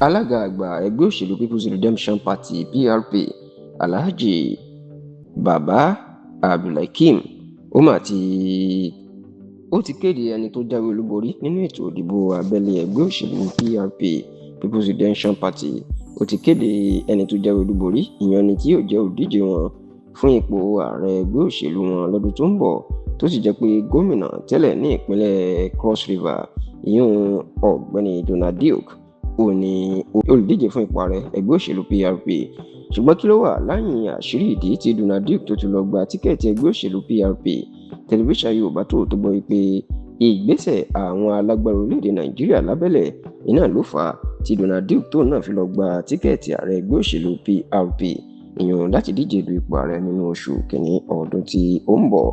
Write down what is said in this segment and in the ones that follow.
Alága àgbà ẹgbẹ́ òṣèlú People's Redemption Party, PRP, Alhaji Baba Abdulhakeem, ó mà ti ó ti kéde ẹni tó jáwé olúborí nínú ètò ìdìbò abẹ́lé ẹgbẹ́ òṣèlú PRP, People's Redemption Party. Ó ti kéde ẹni tó jáwé olúborí, ìyẹn ẹni tí yóò jẹ́ olùdíje wọn fún ipò ààrẹ ẹgbẹ́ òṣèlú wọn lọ́dún tó ń bọ̀, tó sì jẹ́ pé gómìnà tẹ́lẹ̀ ní ìpínlẹ̀ Cross River, ìyẹn Ọ̀gbẹ́ni Donald Duke, ó ní olùdíje fún ipò ààrẹ ẹgbẹ́ òṣèlú PRP. Ṣùgbọ́n kí ló wà láyìn àṣírí ìdí tí Donald Duke tó ti lọ gba tíkẹ́ẹ̀tì ẹgbẹ́ òṣèlú PRP? Tẹlifíṣàn Yorùbá Tòótọ́ gbọ́ wípé ìgbésẹ̀ àwọn alágbára orílẹ̀-èdè Nàìjíríà lábẹ́lẹ̀ iná ló fà á tí Donald Duke tó náà fi lọ gba tíkẹ́ẹ̀tì ààrẹ ẹgbẹ́ òṣèlú PRP, ìyẹn láti díje du ipò ààrẹ nínú oṣù kìíní ọdún tí ó ń bọ̀.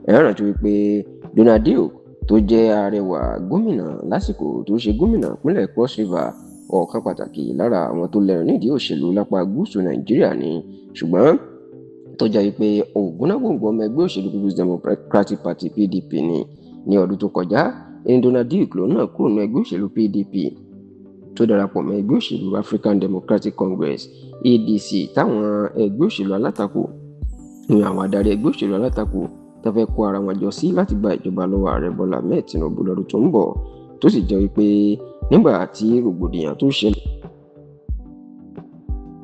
Ẹ rántí wípé Donald Duke tó jẹ́ arẹwà gómìnà lásìkò tó ṣe gómìnà ìpínlẹ̀ Cross River, ọ̀kan pàtàkì lára àwọn tó lẹ́rìn nídìí òṣèlú lápá gúúsù Nàìjíríà ni, ṣùgbọ́n tó jẹ́ wípé ògúnnágbòǹgbò ọmọ ẹgbẹ́ òṣèlú People's Democratic Party, PDP ni. Ní ọdún tó kọjá ẹni Donald Duke lòun náà kúrò ní ẹgbẹ́ òṣèlú PDP tó darapọ̀ mọ́ ẹgbẹ́ òṣèlú African Democratic Congress, ADC, táwọn ẹgbẹ́ òṣèlú alátakò ní àwọn adarí ẹgbẹ́ òṣèlú alátakò tó fẹ́ kó ara wọn jọ sí láti gba ìjọba lọ́wọ́ ààrẹ Bọ́lá Ahmed Tinubu lọ́dún tó ń bọ̀, tó sì jẹ́ wípé nígbà tí rògbòdìyàn tó ṣẹlẹ̀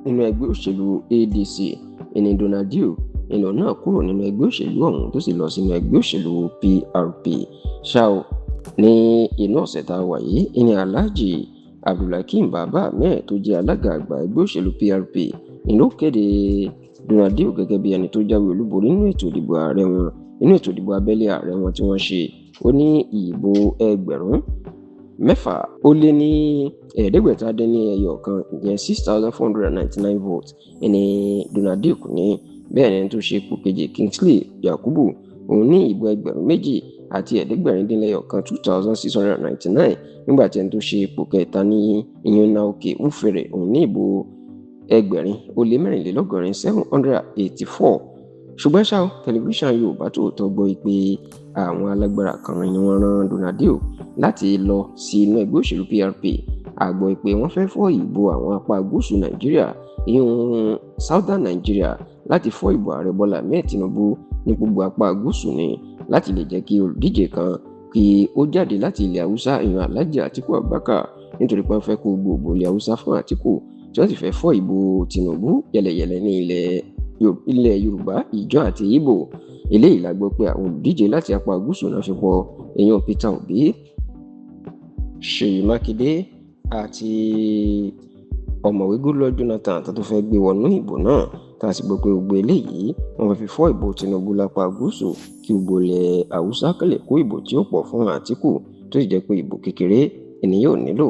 nínú ẹgbẹ́ òṣèlú ADC, ẹni Donald Duke ìlú náà kúrò nínú ẹgbẹ́ òṣèlú ọ̀hún tó sì lọ sínú ẹgbẹ́ òṣèlú PRP. Ṣá o, ní inú ọ̀sẹ̀ tá a wà yìí, ìní Alhaji Abdulhakeem Baba Ahmed tó jẹ́ alága àgbà ẹgbẹ́ òṣèlú PRP ìlú kéde Donald Duke gẹ́gẹ́ bí ẹni tó jáwé olúborí nínú ètò ìdìbò ààrẹ wọn, nínú ètò ìdìbò abẹ́lé ààrẹ wọn tí wọ́n ṣe. Ó ní ìbò 6599, ìyẹn 6,499 votes ẹni Donald Duke ní. Bẹ́ẹ̀ ni ẹni tó ṣe ipò kejì, Kingsley Yakubu, òun ní ìbò 2791, 2,699, nígbà tí ẹni tó ṣe ipò kẹta ní ìyẹn Naoke Ufere, òun ní ìbò 784, 784. Ṣùgbọ́n ṣá o, Tẹlifíṣàn Yorùbá Tòótọ́ gbọ́ pé àwọn alágbára kan ni wọ́n rán Donald Duke láti lọ sí inú ẹgbẹ́ òṣèlú PRP. A gbọ́ pé wọ́n fẹ́ fọ́ ìbò àwọn apá gúúsù Nàìjíríà, ìyún Southern Nigeria, láti fọ́ ìbò ààrẹ Bọ́lá Ahmed Tinubu ní gbogbo apá gúúsù ni, láti lè jẹ́ kí olùdíje kan kí ó jáde láti ilẹ̀ Haúsá, ìyún Alhaji Atiku Abubakar, nítorí pé wọ́n fẹ́ kó gbogbo ilẹ̀ Haúsá fún Atiku, tí wọ́n sì fẹ́ fọ́ ìbò Tinubu yẹlẹyẹlẹ ní ilẹ̀ Yorùbá, Ìjọ àti Ìgbò. Eléyìí la gbọ́ pé àwọn olùdíje láti apá gúúsù náà fi pọ̀, èèyàn Peter Obi, Ṣèyí Mákindé àti Ọ̀mọ̀wé Goodluck Jonathan tó tún fẹ́ gbé wọnú ìbò náà, tá a sì gbọ́ pé gbogbo eléyìí wọ́n fẹ́ fi fọ́ ìbò Tinubu lápá gúúsù, kí gbogbo ilẹ̀ Haúsá kàn lè kó ìbò tí ó pọ̀ fún Àtíkù, tó sì jẹ́ pé ìbò kékeré ènìyàn ò nílò.